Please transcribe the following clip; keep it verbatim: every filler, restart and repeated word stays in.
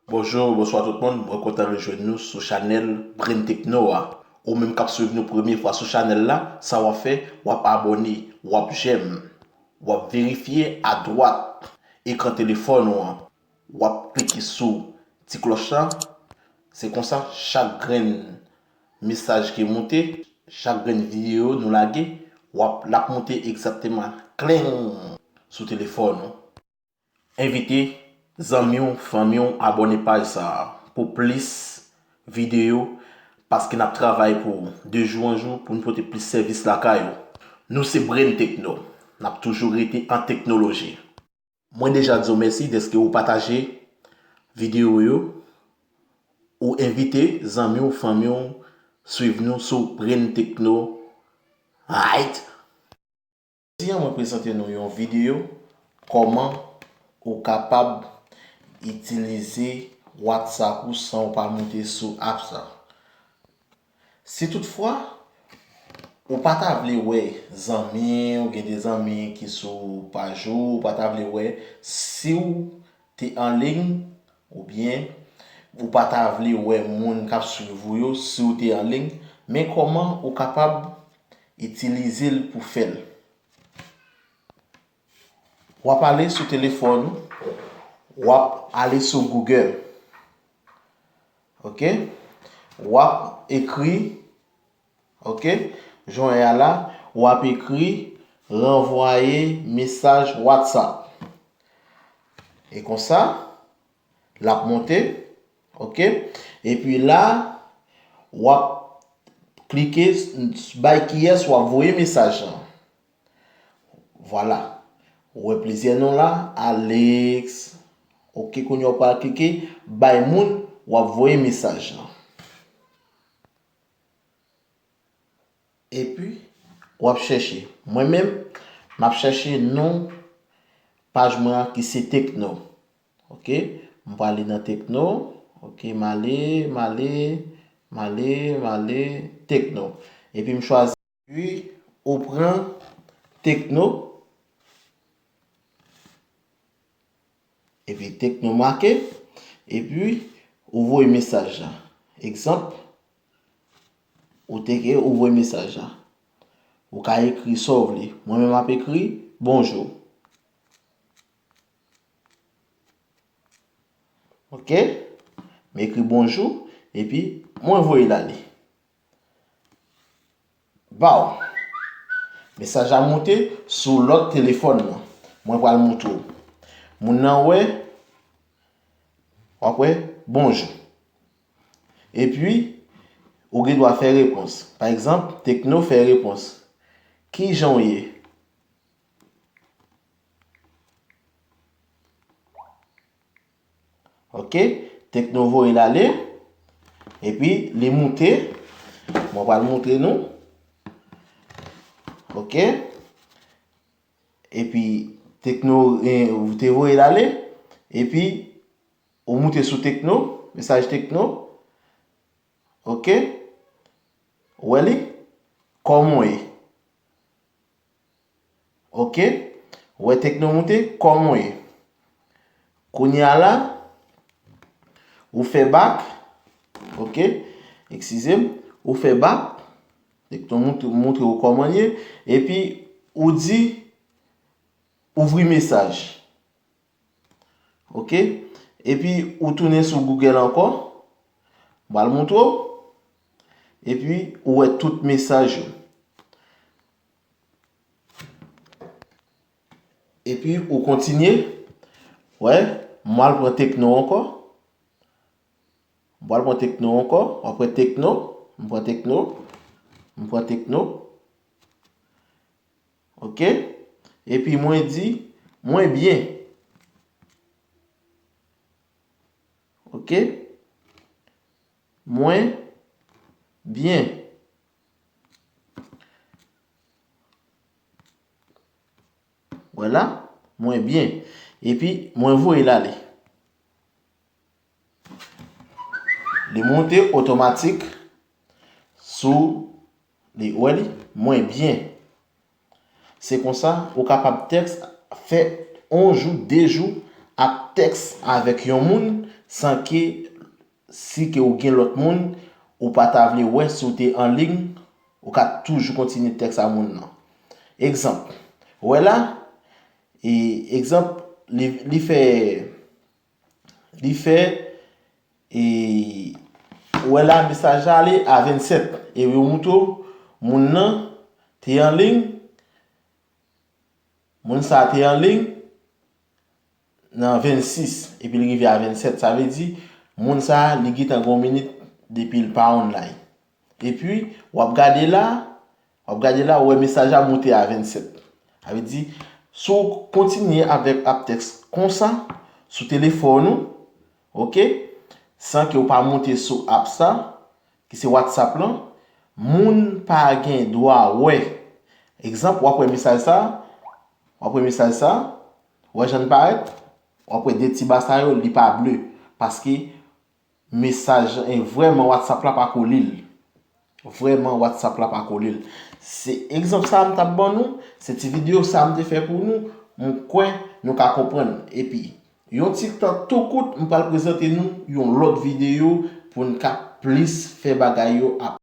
Bonjou, bonswa tout moun. Mwen kontan rejwenn nou sou chanèl Brain Techno a. Ou menm k ap swiv nou premye fwa sou chanèl la, sa w ap fè, w ap abòne, w ap jèm, w ap verifye adwat ekran telefòn ou an. W ap klike sou ti klòch la. Se konsa, chak grenn mesaj ki moute, chak grenn videyo nou lage, w ap, l ap moute egzakteman kleng sou telefòn ou. Envite zanmi w, fanmi w, abòne paj sa a pou plis videyo, paske n ap travay pou de jou an jou pou n pote plis sèvis lakay ou. Nou se Brain Techno. N ap toujou rete an teknoloji. Mwen deja di w mèsi dèske ou pataje videyo yo, ou envite zanmi w, fanmi w swiv nou sou Brain Techno. Right? Jodi a, mwen prezante nou yon videyo kòman ou kapab itilize WhatsApp ou san ou pa moute sou app sa. Si toutfwa ou pa ta vle wè zanmi w, gen de zanmi ki sou paj ou, ou pa ta vle wè si w te an liy, oubyen ou pa ta vle wè moun k ap swiv ou yo si w te an liy, men kòman ou kapab itilize l pou fè l. W ap ale sou telefòn ou, w ap ale sou Google. Ok? W ap ekri, ok? Jan w wè a la, w ap ekri ranvwaye mesaj WhatsApp. E konsa, l ap monte, ok? Epi la, w ap klike s-, bay kiyès w ap voye mesaj lan. Vwala. Ou wè plizyè non la, Alex. Ok, kounye a w pral klike bay moun w ap voye mesaj lan. Epi, w ap chèche. Mwen menm, m ap chèche non paj mwen an ki se Tekno. Ok, m prale nan Tekno. Ok, m ale, m ale, m ale, m ale, Tekno. Epi m chwazi. Epi ou pran Tekno. Epi Tekno make. Epi ou voye mesaj la. Egzanp, ou teke, ou voye mesaj la. Ou ka ekri sa w vle. Mwen menm m ap ekri bonjou. Ok? M ekri bonjou, epi mwen voye l ale. Baw. Mesaj la moute sou lòt telefòn nan. Mwen pral moutre w. Moun nan wè, w ap wè, bonjou. Epi, ou gen dwa fè repons. Pa egzanp, Tekno fè repons. Kijan w ye? Ok, Tekno voye l ale. Epi, li moute. Mwen pral moutre nou. Ok. Epi, Tekno, eh, ou te voye l ale. Epi, ou moute sou Tekno, mesaj Tekno. Ok. Ou wè li? Kòman w ye? Ok. Ou wè Tekno moute? Kòman w ye? Kounye a la, ou fè bak. Ok. Eskize m. Ou fè bak. Tekno moutre, moutre w kòman l ye. Epi, ou di, ouvri mesaj. Ok. Epi, ou tounen sou Google ankò. M pral moutre w. Epi, ou wè tout mesaj yo. Epi, ou kontinye. Wè, m al pran Tekno ankò. M pral pran Tekno ankò. W ap wè Tekno. M pran Tekno. M pran Tekno. Ok. Epi, mwen di, mwen byen. Ok. Mwen byen. Vwala, mwen byen. Epi, mwen voye l ale. Li moute otomatik sou, li, wè li, mwen byen. Se konsa, ou kapab tèks, fè yon jou, de jou, ap tèks avèk yon moun san ke si ke ou gen lòt moun ou pa ta vle wè si w te an liy, ou ka toujou kontinye tèks a moun nan. Egzanp, wè la, e, egzanp, li, li fè, li fè, e, wè la, mesaj la ale a vennsèt, e yo montre w, moun nan te an liy, moun sa te an liy nan vennsis, epi li rive a vennsèt. Sa vle di, moun sa, li gentan gen yon minit depi l pa online. Epi, w ap gade la, w ap gade la, ou wè mesaj la monte a vennsèt. Sa vle di, si w kontinye avèk ap tèks konsa, sou telefòn ou, oke, san ke w pa monte sou ap sa, ki se WhatsApp lan, moun pa gen dwa wè. Egzanp, w ap wè mesaj sa, w ap wè mesaj sa, w wè jan l parèt, w ap wè de ti ba sa yo, li pa ble, paske mesaj, e, vrèman WhatsApp la pa ko li l. Vrèman WhatsApp la pa ko li l. Se egzanp sa m t ap ban nou, se ti videyo sa m te fè pou nou, m kwè nou ka konprann. Epi, yon ti tan tou kout, m pral prezante nou yon lòt videyo pou n ka plis fè bagay yo ap